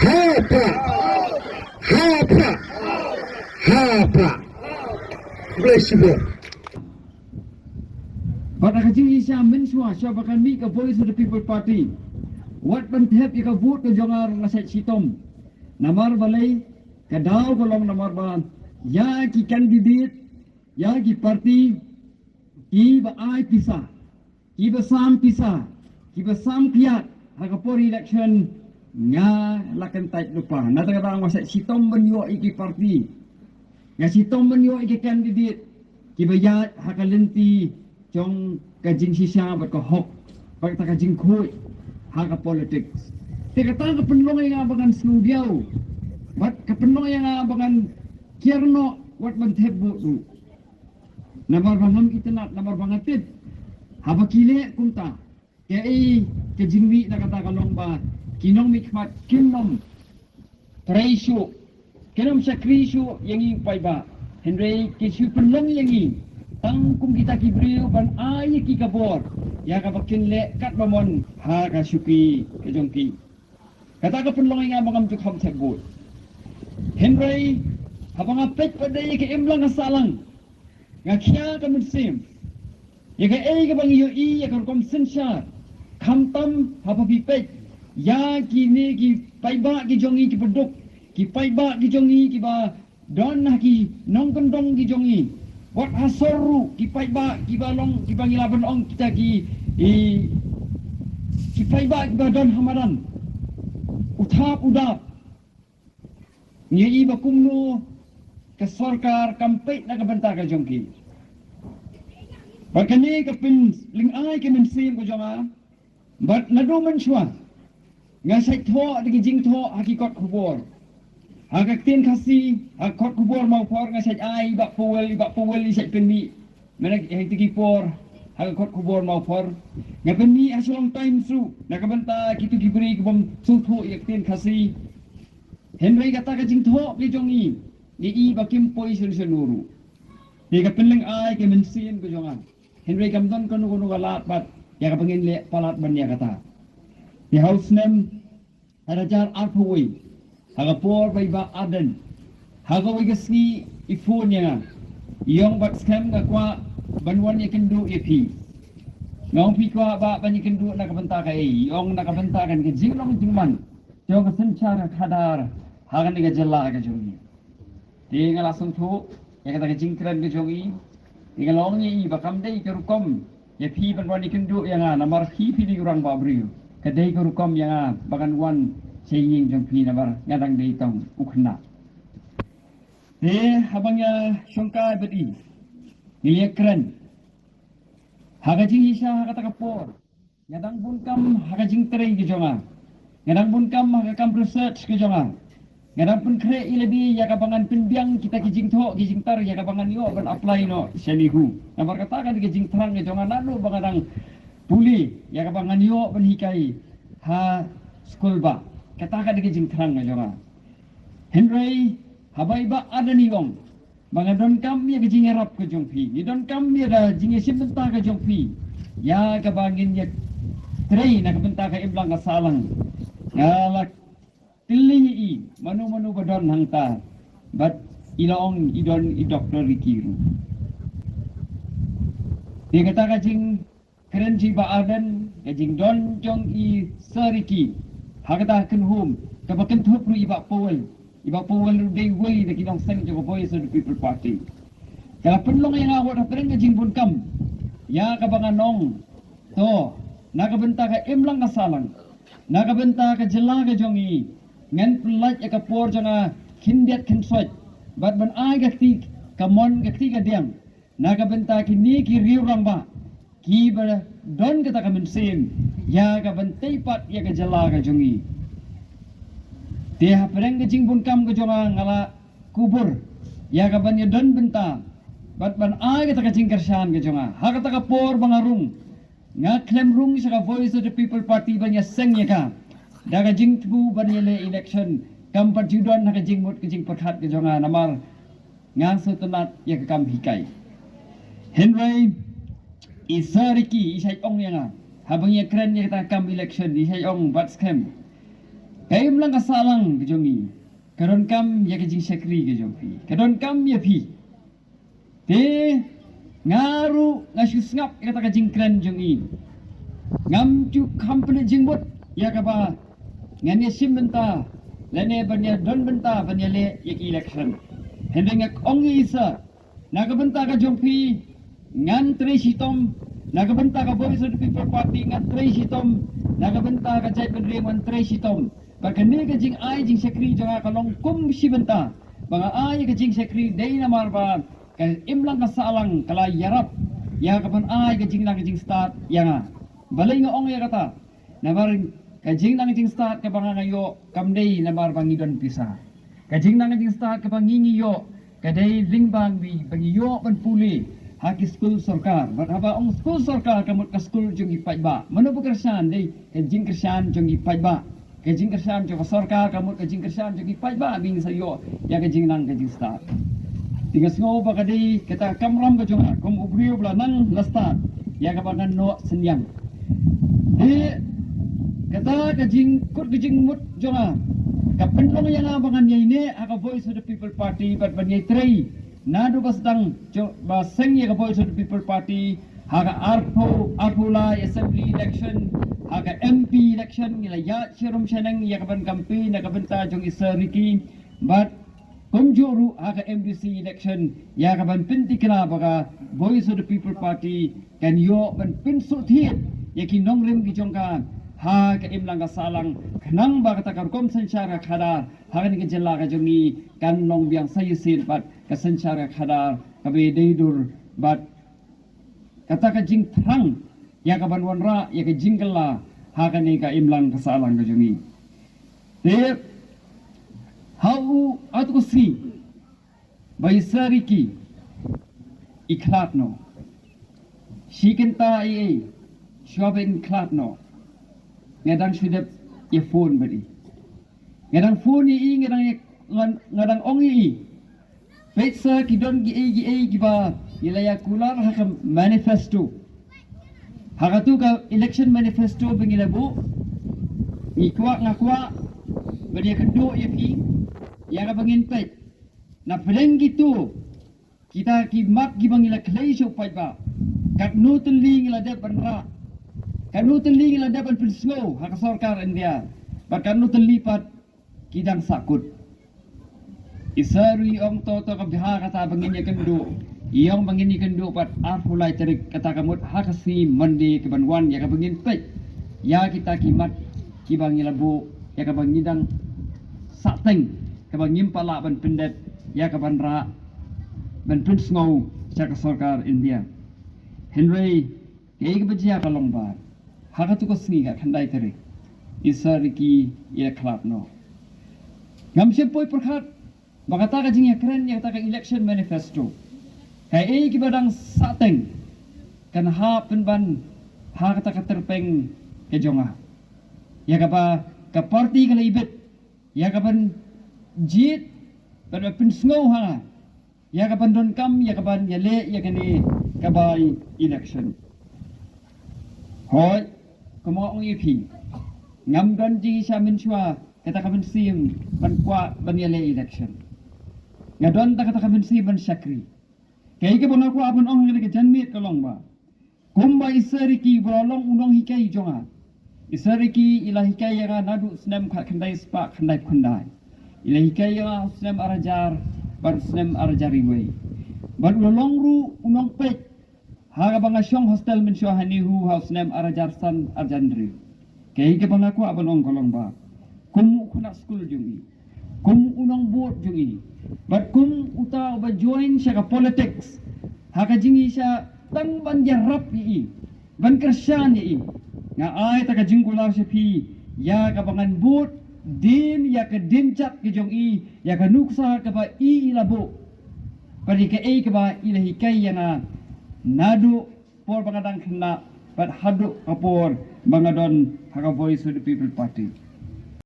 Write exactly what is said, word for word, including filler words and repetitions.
Hapa! Hapa! Hapa! Bless you, Lord. Bad ha ka jingshisha mynshuwa, shuwa ba kan mih ka Voice of the People Party, wat ban thep ïa ka vote ka jong nga ruh nga shait shitom. Namar balei? Ka daw ka long namar ba ïa ki candidate, ïa ki party, kiba ai pisa, kiba sam pisa, kiba sam kiad ha ka por election, nga la kyntait lypa. Na kata ka daw nga shait shitom ban ïoh ïa ki party, nga shitom ban ïoh ïa ki candidate kiba ïaid ha ka lynti jong ka jingshisha bad ka hok bad kata ka jingkhuid ha ka politics. Te kata ka pynlong ïa nga ba ngan sngewdiaw bad ka pynlong ïa nga ba ngan kiar noh wat ban thep vote ruh. Namar ba ngam itynnad, namar ba nga tip haba ki leh kumta, kaei ka jingmih na kata ka long ba ki nongmihkhmat kin ym trei shuh, kin ym shakri shuh ïa ngi u paidbah. Hynrei ki shu pynlong ïa ngi tang kum kita ki briew ban ai ïa ki ka bor ïa kaba kin leh katba mon ha ka shuki ka jong ki. Kata ka pynlong ïa nga ba ngam ju kham thep vote. Hynrei haba nga peit pat ïa ka imlang ka sahlang, nga khia ka mynsiem ïa kaei kaba ngi ïohi ïa ka rukom synshar, khamtam haba phi peit ïa kine ki paidbah ki jong ngi kiba duk, ki paidbah ki jong ngi kiba don ha ki nongkyndong ki jong ngi, wat ha sor ruh ki paidbah kiba long, kiba ngi lah ban ong kita ki, i, ki paidbah kiba don ha madan, u thap u dap. Ngi ïohi ba kumno ka sorkar kam peit na ka bynta ka jong ki. Bad kane ka pynlyngai ka mynsiem ka jong nga. Bad naduh mynshuwa nga shait thoh da ki jingthoh ha ki kot khubor. Ha ka ktien Khasi, ha kot khubor Mawphor, nga shait ai i Bah Powell, i Bah Powell i shait pynmih. Mynta ha kito ki por, ha ka kot khubor Mawphor, nga pynmih ha Shillong Times ruh na ka bynta kito ki briew ki bym sngewthuh ïa ka ktien Khasi. Hynrei kata ka jingthoh ka jong ngi, ngi i ba kim poi shuh shuh ruh. Te ka pynlyngai ka mynsiem ka jong nga. Hynrei kam don kano kano ka lad pat ïa kaba ngin leh palat ban ïa kata. Te ha u snem ar hajar arphew wei, ha ka por ba i Bah Ardent ha kawei ka sngi i phone ïa nga, i ong, Batskhem, nga kwah ban wan ïakynduh ïa phi. Nga ong, phi kwah Bah ban ïakynduh na ka bynta kaei? I ong, na ka bynta kane ka jinglong jingman jong ka synshar ka khadar ha kane ka jylla ka jong ngi. Te nga la sngewthuh ïa kata ka jingkren ka jong i. Te nga la ong ïa i ba kam dei ka rukom ïa phi ban wan ïakynduh ïa nga, namar phi, phi dei u rangbah briew. Ka dei ka rukom ïa nga ba ngan wan sha ïing jong phi namar nga dang dei tang u khynnah. Te haba nga shongkai bad i, ngi la ïakren ha ka jingshisha ha kata ka por. Nga dang bun kam ha ka jingtrei ka jong nga. Nga dang bun kam ha ka kam research ka jong nga. Nga dang pynkhreh ïa lade ïa kaba ngan pynbiang kita ki jingthoh ki jingtar ïa kaba ngan ïoh ban apply noh sha NEHU. Namar kata ka dei ka jingthrang ka jong nga naduh ba nga dang pule ïa kaba ngan ïoh ban hikai ha skul bah. Kata ka dei ka jingthrang ka jong nga. Hynrei haba i Bah Ardent i ong ba nga donkam ïa ka jingïarap ka jong phi, ngi donkam ïa ka jingïashim bynta ka jong phi ïa kaba ngin ïatrei na ka bynta ka imlang ka sahlang. Nga la kylli ïa i mano mano ba don hangta, bad i la ong i don i Doktor Ricky ruh. Te kata ka jing kren jong i Bah Ardent, ka jingdon jong i Sir Ricky ha kata ka kynhun kaba kynthup ruh i Bah Powell. I Bah Powell ruh dei uwei na ki nongseng jong ka Voice of the People Party. Ka la pynlong ïa nga wat hapdeng ka jingbun kam ïa kaba ngan ong, to, na ka bynta ka imlang ka sahlang, na ka bynta ka jylla ka jong i, ngan pynlait ïa ka por jong nga khyndiat khynsoit bad ban ai ka kti kamon ka kti kadiang na ka bynta kine ki riew rangbah kiba don kata ka mynsiem ïa ka ban tei pat ïa ka jylla ka jong i. Te hapdeng ka jingbun kam ka jong nga, nga la kubur ïa ka ban ïadon bynta bad ban ai kata ka jingkyrshan ka jong nga. Ha kata ka por ba nga rung, nga khlem rung sha ka Voice of the People Party ban ïaseng ïa ka da ka jingthmu ban ïaleh election, kam pat ju don ha ka jingmut ka jingpyrkhat ka jong nga, namar nga sngewtynnat ïa ka kam hikai. Hynrei i Sir Ricky i shait ong ïa nga haba ngi ïakren ïa kata ka kam election, i shait ong, Batskhem, Ka imlang ka sahlang ka jong i ka donkam ïa ka jingshakri ka jong phi, ka donkam ïa phi. Te nga ruh nga shu sngap ïa kata ka jingkren jong i. Ngam ju kham pynleit jingmut ïa kaba ngan ïa shim bynta lane ban ïa don bynta ban ïa leh ïa ka election. Hynrei nga ong ïa i sa, na ka bynta ka jong phi ngan trei shitom, na ka bynta ka Voice of the People Party ngan trei shitom, na ka bynta ka jaitbynriew ngan trei shitom. Ba kane ka jingai jingshakri jong nga ka long kum shi bynta ba nga ai ka jingshakri dei namar ba ka imlang ka sahlang ka la ïarap ïa ka ban ai ka jingnang ka jingstad ïa nga. Balei nga ong ïa kata? Namar ka jingnang jingstad kaba nga nga ïoh kam dei namar ba ngi don pisa. Ka jingnang jingstad kaba ngi ngi ïoh ka dei lyngba ngi ba ngi ïoh ban pule ha ki skul sorkar. Bad haba ong skul sorkar ka mut ka skul jong ki paidbah. Mano ba kyrshan? Dei ka jingkyrshan jong ki paidbah. Ka jingkyrshan jong ka sorkar ka mut ka jingkyrshan jong ki paidbah ba ngi sa ïoh ïa ka jingnang ka jingstad. Te nga sngew ba ka dei kata ka kamram ka jong nga kum u briew ba la nang la stad ïa kaba ngan noh synñiang. Te kata ka jingkut ka jingmut jong nga ka pynlong ïa nga ba ngan ïai neh ha ka Voice of the People Party bad ban ïai trei naduh ba sdang jong ba seng ïa ka Voice of the People Party ha ka arphew, arphew lai assembly election, ha ka M P election ngi la ïaid sharum shaneng ïa ka ban campaign na ka bynta jong i Sir Ricky. Bad kumjuh ruh ha ka M D C election ïa ka ban pyntikna ba ka Voice of the People Party kan ïoh ban pynsuk thied ïa ki nongrim ki jong ka ha ka imlang ka sahlang khnang ba kata ka rukom synshar ka khadar ha kane ka jylla ka jong ngi kan long biang sa shisien bad ka synshar ka khadar kaba dei dur bad kata ka jingthrang ïa ka ban wanrah ïa ka jingkylla ha kane ka imlang ka sahlang ka jong ngi. Te ha u atu ka sngi ba i Sir Ricky i khlad noh. Shi kynta i ei shuwa ba in khlad noh nga dang shu dep ïa phone bad i. Nga dang phone ïa i, nga dang ïa, nga, nga dang ong ïa i. Peit sa ki don ki ei ki ei kiba ngi la ïa kular ha ka manifesto. Ha katu ka election manifesto ba ngi la buh ngi kwah, nga kwah ban ïa kynduh ïa phi ïa kaba ngin peit na pdeng kitu kita ki mat kiba ngi la khlei sha u paidbah. Katno tylli ngi la dep ban rah, katno tylli ngi la dep ban pynsngew ha ka sorkar India bad katno tylli pat ki dang sahkut. I Sir i ong to to ka bha kata ba ngin ïa kynduh. I ong ba ngin ïa kynduh pat arphew lai tarik kata ka mut ha ka sngi Monday ka ban wan ïa kaba ngin peit ïa kita ki mat kiba ngi la buh ïa kaba ngi dang sahteng kaba ngim pat lah ban pyndep ïa ka ban rah ban pynsngew sha ka sorkar India. Hynrei kaei kaba jia ka long ba ha katu ka sngi ka khyndai tarik i Sir Ricky i la khlad noh. Ngam shym poi pyrkhat ba kata ka jingïakren ïa kata ka election manifesto kaei kiba dang sahteng kan hap pynban ha kata ka tyrpeng ka jong nga ïa kaba ka party ka la ibit ïa ka ban jied ban pynsngew ha nga ïa ka ban donkam ïa ka ban ïaleh ïa kane ka by election. Hooid, kumba nga ong ïa phi, ngam don jingisha mynshuwa kata ka mynsiem ban kwah ban ïaleh election. Nga don ta kata ka mynsiem ban shakri. Kaei kaba nga kwah ban ong ha kane ka janmiet ka long ba kumba i Sir Ricky ba la long u nonghikai jong nga. I Sir Ricky i la hikai ïa nga naduh snem khatkhyndai spah khyndaiphew khyndai. I la hikai ïa nga ha u snem ar hajar bad u snem ar hajar iwei. Bad u la long ruh u nongpeit ha kaba nga shong hostel mynshuwa ha NEHU ha u snem ar hajar san ar hajar hynriew. Kaei kaba nga kwah ban ong ka long ba kum u khynnah skul jong i, kum u nongbud jong i, bad kum uta uba join sha ka politics ha ka jingisha tang ban ïarap ïa i, ban kyrshan ïa i, nga ai ta ka jingkular sha phi ïa kaba ngan bud dien ïa ka dienjat ka jong i, ïa ka nuksa kaba i i la buh bad ïa kaei kaba i la hikai ïa nga naduh por ba nga dang khynnah bad haduh ka por ba nga don ha ka Voice of the People Party.